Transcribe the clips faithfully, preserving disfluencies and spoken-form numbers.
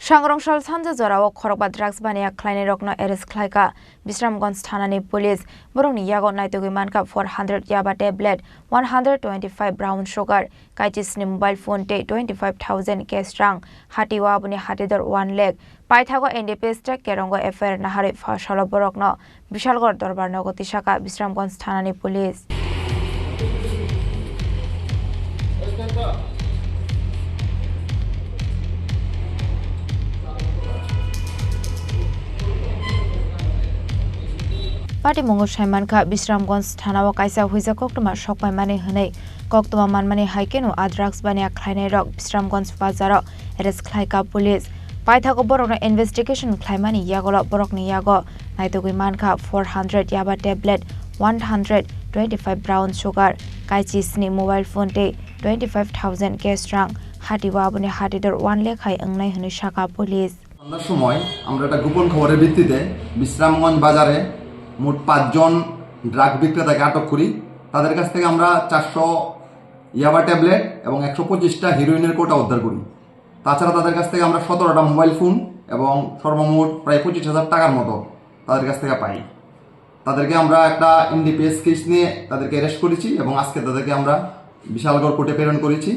Sangrong sal sanja jorao khorokba drugs baniya khlainairokno arrest khlaikha Bisramganj thanani police. Borokni yago naitugwi mankha four hundred yaba tablet, one hundred twenty-five brown sugar, kaichi sni mobile phone tei twenty-five thousand cash rang. Hatio aboni hatidor one lakh. Paithago N D P S track kerongo F I R naharwi pha salo borokno Bishalgarh dorbar nogo tisaka Bisramganj thanani police. Patimungo saimankha, Bisramganj thanao kaisa huijak koktwma sokpaimani hwnwi koktwma manmani hai kheno a drugs baniya khlainairok Bisramganj bazaro arrest khlaikha police. Paithago borokno investigation khlaimani yagulo borokni yago naitugwi mankha four hundred yaba tablet, one hundred twenty-five brown sugar, kaichi sni mobile phone tei twenty-five thousand cash rang. Hatio aboni hatidor one lakh hai wngnai hwnwi sakha police. সন্ধ্যার সময় আমরা একটা গোপন খবরের ভিত্তিতে বিশ্রামগঞ্জ বাজারে মোট পাঁচজন ড্রাগ বিক্রেতাকে আটক করি। তাদের কাছ থেকে আমরা চারশো ইয়াবা ট্যাবলেট এবং একশো পঁচিশটা হিরোইনের কোটা উদ্ধার করি। তাছাড়া তাদের কাছ থেকে আমরা সতেরোটা মোবাইল ফোন এবং সর্বমোট প্রায় পঁচিশ হাজার টাকার মতো তাদের কাছ থেকে পাই। তাদেরকে আমরা একটা এনডিপিএস কেস নিয়ে তাদেরকে অ্যারেস্ট করেছি এবং আজকে তাদেরকে আমরা বিশালগড় কোর্টে প্রেরণ করেছি।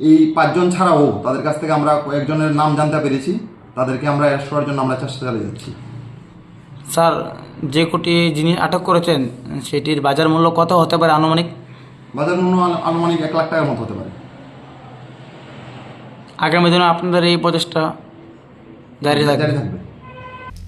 এই পাঁচজন ছাড়াও তাদের কাছ থেকে আমরা কয়েকজনের নাম জানতে পেরেছি, তাদেরকে আমরা অ্যারেস্ট করার জন্য আমরা চেষ্টা চালিয়ে যাচ্ছি। স্যার, যে কোটি জিনিস আটক করেছেন, সেটির বাজার মূল্য কত হতে পারে আনুমানিক? বাজার মূল্য আনু-, আনুমানিক এক লাখ টাকার মতো হতে পারে। আগামী দিনে আপনাদের এই প্রচেষ্টা জারি থাকবে। জারি থাকবে।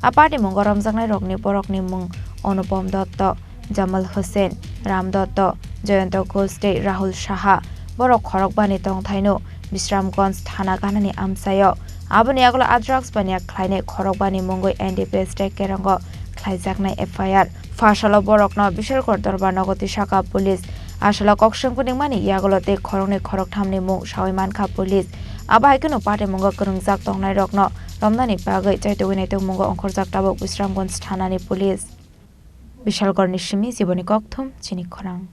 A patimungo romjaknairokni borokni mung Anupam Dotto, Jamal Hussain, Ram Dotto, Jayanta Ghosh tei Rahul Saha. Borok khorokbani tongthaino Bisramganj thana ganani amchaio. Aboni yagulo a drugs baniya khlainai khorokbani mungwi N D P S tei kerongo khlaijaknai F I R. Pha salo borokno Bishalgarh dorbar nogo tisaka police. A salo kok swng phunukmani yagulo tei khoroknwi khorokthamni mung sawi mankha police. Abo hai kheno patimungo kwrwngjak tongnairokno romnani bagwi chaitugwi naitugmungo ongkhorjak tabuk Bisramganj thanani police. Bishalgarhni simi Jiboni Kokthum, Chini Khorang.